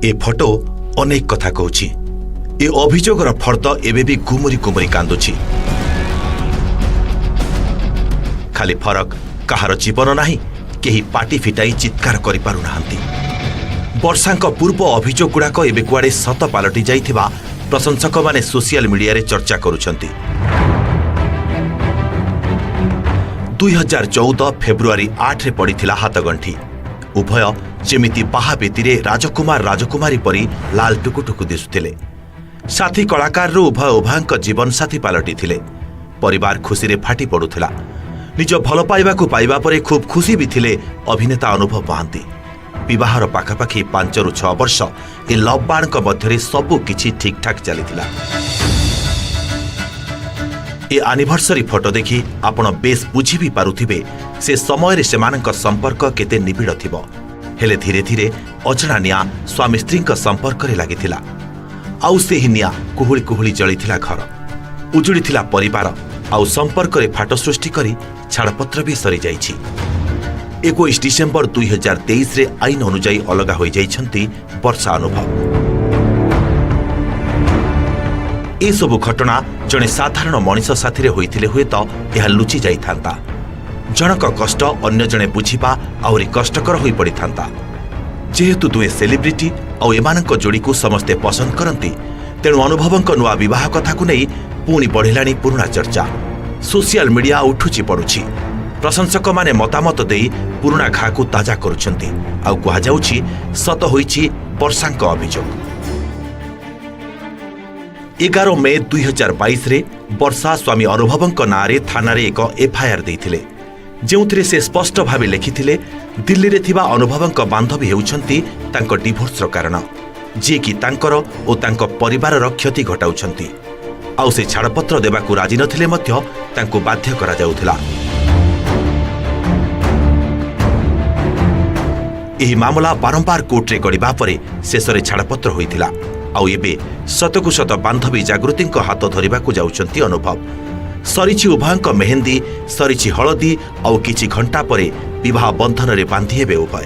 ଏ photo ଅନେକ କଥା କହୁଛି। ଏ ଅଭିଯୋଗର ଫର୍ଦ୍ଦ ଏବେ ବି ଗୁମୁରି ଗୁମୁରି କାନ୍ଦୁଛି। ଖାଲି ଫରକ, କାହାର ଜୀବନ ନାହିଁ, କେହି ପାଟି ଫିଟାଇ ଚିତ୍କାର କରିପାରୁନାହାନ୍ତି। ବର୍ଷାଙ୍କ ପୂର୍ବ ଅଭିଯୋଗ ଗୁଡ଼ାକ ଏବେ କୁଆଡ଼େ ସତ ପାଲଟି ଯାଇଥିବା ପ୍ରଶଂସକମାନେ ସୋସିଆଲ ମିଡିଆରେ ଚର୍ଚ୍ଚା କରୁଛନ୍ତି। 2014 ଫେବୃଆରୀ 8ରେ ପଡ଼ିଥିଲା ହାତଗଣ୍ଠି। ଉଭୟ ଯେମିତି ବାହାବେଦୀରେ ରାଜକୁମାର ରାଜକୁମାରୀ ପରି ଲାଲ ଟୁକୁଟୁକୁ ଦିଶୁଥିଲେ। ସାଥୀ କଳାକାରରୁ ଉଭୟ ଉଭୟଙ୍କ ଜୀବନସାଥୀ ପାଲଟିଥିଲେ। ପରିବାର ଖୁସିରେ ଫାଟି ପଡ଼ୁଥିଲା। ନିଜ ଭଲ ପାଇବାକୁ ପାଇବା ପରେ ଖୁବ୍ ଖୁସି ବି ଥିଲେ ଅଭିନେତା ଅନୁଭବ ମହାନ୍ତି। ବିବାହର ପାଖାପାଖି 5ରୁ 6 ବର୍ଷ ଏ ଲଭ୍ ବାର୍ଡଙ୍କ ମଧ୍ୟରେ ସବୁ କିଛି ଠିକ୍ଠାକ୍ ଚାଲିଥିଲା। ଏ ଆନିଭର୍ସରୀ ଫଟୋ ଦେଖି ଆପଣ ବେଶ୍ ବୁଝି ବି ପାରୁଥିବେ, ସେ ସମୟରେ ସେମାନଙ୍କ ସମ୍ପର୍କ କେତେ ନିବିଡ଼ ଥିବ। ହେଲେ ଧୀରେ ଧୀରେ ଅଜଣା ନିଆଁ ସ୍ୱାମୀ ସ୍ତ୍ରୀଙ୍କ ସମ୍ପର୍କରେ ଲାଗିଥିଲା। ଆଉ ସେହି ନିଆଁ କୁହୁଳି କୁହୁଳି ଜଳିଥିଲା ଘର, ଉଜୁଡ଼ିଥିଲା ପରିବାର, ଆଉ ସମ୍ପର୍କରେ ଫାଟ ସୃଷ୍ଟି କରି ଛାଡ଼ପତ୍ର ବି ସରିଯାଇଛି। 21 ଡିସେମ୍ବର 2023ରେ ଆଇନ ଅନୁଯାୟୀ ଅଲଗା ହୋଇଯାଇଛନ୍ତି ବର୍ଷା ଅନୁଭବ। ଏସବୁ ଘଟଣା ଜଣେ ସାଧାରଣ ମଣିଷ ସାଥିରେ ହୋଇଥିଲେ ହୁଏତ ଏହା ଲୁଚି ଯାଇଥାନ୍ତା। ଜଣକ କଷ୍ଟ ଅନ୍ୟ ଜଣେ ବୁଝିବା ଆହୁରି କଷ୍ଟକର ହୋଇପଡ଼ିଥାନ୍ତା। ଯେହେତୁ ଦୁହେଁ ସେଲିବ୍ରିଟି ଆଉ ଏମାନଙ୍କ ଯୋଡ଼ିକୁ ସମସ୍ତେ ପସନ୍ଦ କରନ୍ତି, ତେଣୁ ଅନୁଭବଙ୍କ ନୂଆ ବିବାହ କଥାକୁ ନେଇ ପୁଣି ବଢ଼ିଲାଣି ପୁରୁଣା ଚର୍ଚ୍ଚା। ସୋସିଆଲ ମିଡିଆ ଉଠୁଛି ପଡ଼ୁଛି। ପ୍ରଶଂସକମାନେ ମତାମତ ଦେଇ ପୁରୁଣା ଘାକୁ ତାଜା କରୁଛନ୍ତି। ଆଉ କୁହାଯାଉଛି, ସତ ହୋଇଛି ବର୍ଷାଙ୍କ ଅଭିଯୋଗ। 11 ମେ 2022ରେ ବର୍ଷା ସ୍ୱାମୀ ଅନୁଭବଙ୍କ ନାଁରେ ଥାନାରେ ଏକ ଏଫଆଇଆର୍ ଦେଇଥିଲେ, ଯେଉଁଥିରେ ସେ ସ୍ପଷ୍ଟ ଭାବେ ଲେଖିଥିଲେ, ଦିଲ୍ଲୀରେ ଥିବା ଅନୁଭବଙ୍କ ବାନ୍ଧବୀ ହେଉଛନ୍ତି ତାଙ୍କ ଡିଭୋର୍ସର କାରଣ, ଯିଏକି ତାଙ୍କର ଓ ତାଙ୍କ ପରିବାରର କ୍ଷତି ଘଟାଉଛନ୍ତି। ଆଉ ସେ ଛାଡ଼ପତ୍ର ଦେବାକୁ ରାଜି ନଥିଲେ ମଧ୍ୟ ତାଙ୍କୁ ବାଧ୍ୟ କରାଯାଉଥିଲା। ଏହି ମାମଲା ବାରମ୍ବାର କୋର୍ଟରେ ଗଡ଼ିବା ପରେ ଶେଷରେ ଛାଡ଼ପତ୍ର ହୋଇଥିଲା। ଆଉ ଏବେ ସତକୁ ସତ ବାନ୍ଧବୀ ଜାଗୃତିଙ୍କ ହାତ ଧରିବାକୁ ଯାଉଛନ୍ତି ଅନୁଭବ। ସରିଛି ଉଭୟଙ୍କ ମେହେନ୍ଦି, ସରିଛି ହଳଦୀ, ଆଉ କିଛି ଘଣ୍ଟା ପରେ ବିବାହ ବନ୍ଧନରେ ବାନ୍ଧି ହେବେ ଉଭୟ।